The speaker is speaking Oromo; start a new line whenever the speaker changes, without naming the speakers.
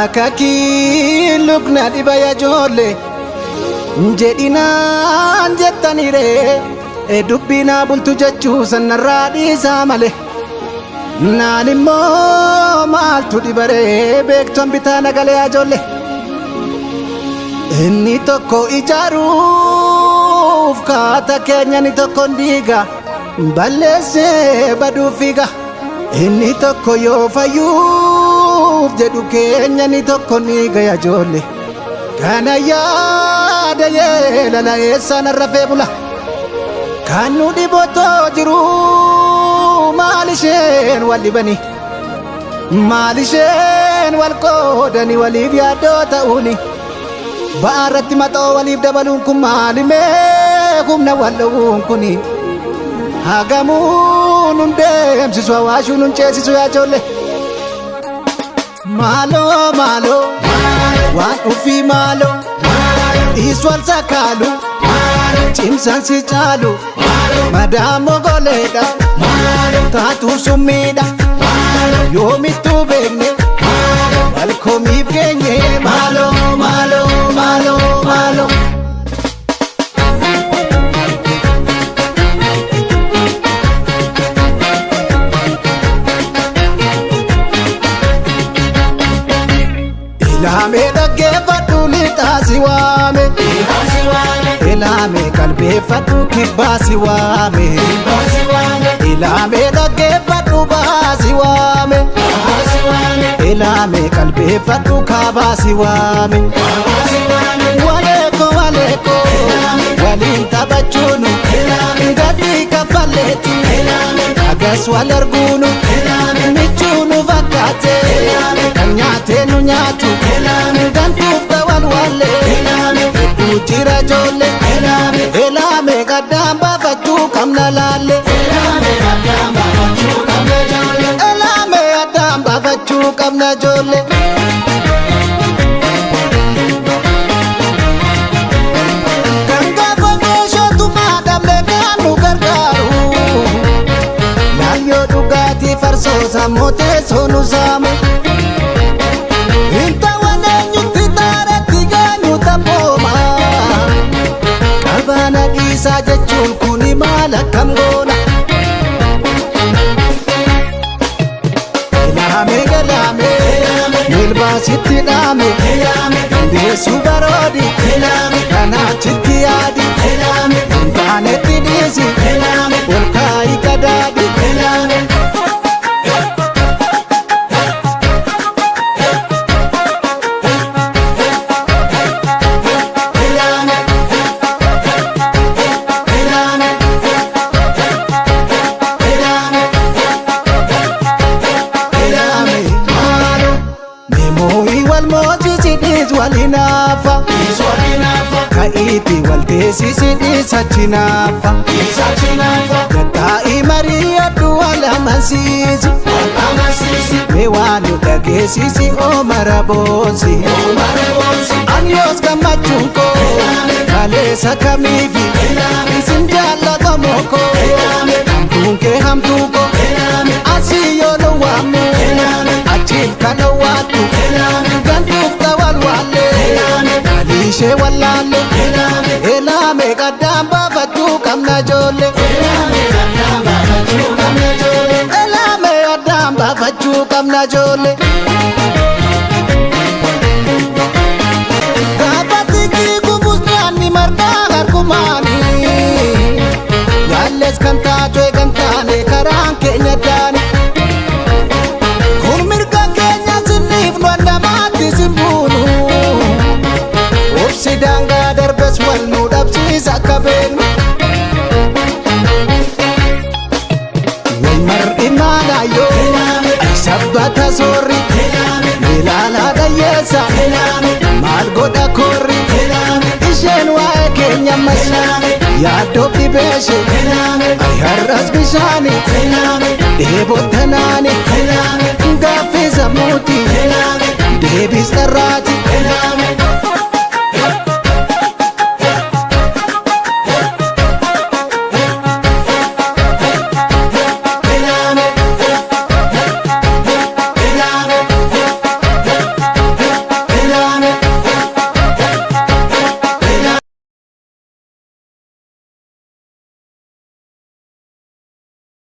Kakakii lukna dhiba yajoole jedhinaan jettanire dubbinaa bultu jechuu sanarraa dhiisaa male naan immoo maaltu dhibaree beektuan bitaa nagalee ajoole inni tokko ijaaruuf kaata keenya inni tokko diiga balleessee baduu fiiga inni tokko yoo fayyuuf jedhu keenya inni tokko ni gaya ijoollee kana yaada yeelala eessaan rafee bula kan nu dhibotoo jiru maal isheen wal dhibani maal isheen wal qoodani waliif yaaddoo ta'uuni ba'aa irratti maxoo waliif dabaluun kun maalimee humna wal dhowuun kuni hagamuu nun deemsisu hawaashuu nun ceesisu yaa ijoollee. Maaloo maaloo waan ofii maaloo dhiis wal sakaalu cimsaan si caalu madaamoo goleedha taatu summiidha yoomittuu beekne wal komiif geenye maaloo maaloo maaloo maaloo. Ilaamee dhaggeeffadhu lixaa si waame. Ilaamee qalbeeffadhu kibbaa si waame. Ilaamee dhaggeeffadhu bahaa si waame. Ilaamee qalbeeffadhu kaabaa si waame. Waleeko waleeko waliin taphachuunu gatii kaffaleeti agas wal arguunu michuunu fakkaate kan nyaatee nu nyaatu gantuuf ta'an wallee hedduu jira ijoollee ilaame qaddaan baafachuu qabna laalle ilaame addaan baafachuu qabna ijoollee. Kan gaafa meeshaatu maadamne kan nu gargaaru. Laayyoo dhugaatii farsoo sammuu teessoo nu saamu. Hintawan eenyutti taaretti geenyu taphooma. Qabaana dhiisaa jechuun kuni maal akkam goona? Ilaame galaame milbaasitti dhaame dandeessu baroodi kanaachitti yaadi hin taanetti dhiisi ol kaa'i qadaadi. Ilaame maalo meemooyi wal moosisi dhiis wal hinaafa ka'iitti wal teessisi dhiis achi naafa gattaa'i marii addu wal amansiisi mee waan nu dhageessisi oomara boonsi ani yoos gammachuun koo kaleessa kamiifi isin jaallatamoo koo hamtuun kee hamtuu koo asii yoo dhowwaamu achiif kan dhowwaattu gantuuf ta'an waallee aliishee wallaalle elaame qaddaan baafachuu qabna ijoollee elaame addaan baafachuu qabna ijoollee. Gaafa xiqqii gubusnaanni margaa harkumaanii yaalles kan taatu eegan taane karaan keenya daani. Kun mirga keenya sinniif nu namaatti simbuunu. Obsi daangaa darbes wal nu dhabsiisa akka beeknu. Wal mar'i maalayyoo sabbata soorri ilaalaa dhayyeessa maal godha koorri isheen waa'ee keenya ammas yaaddoo dhibeeshe ay har'as bishaani dheebottanaani gaaffii sammuuti deebis dharraati.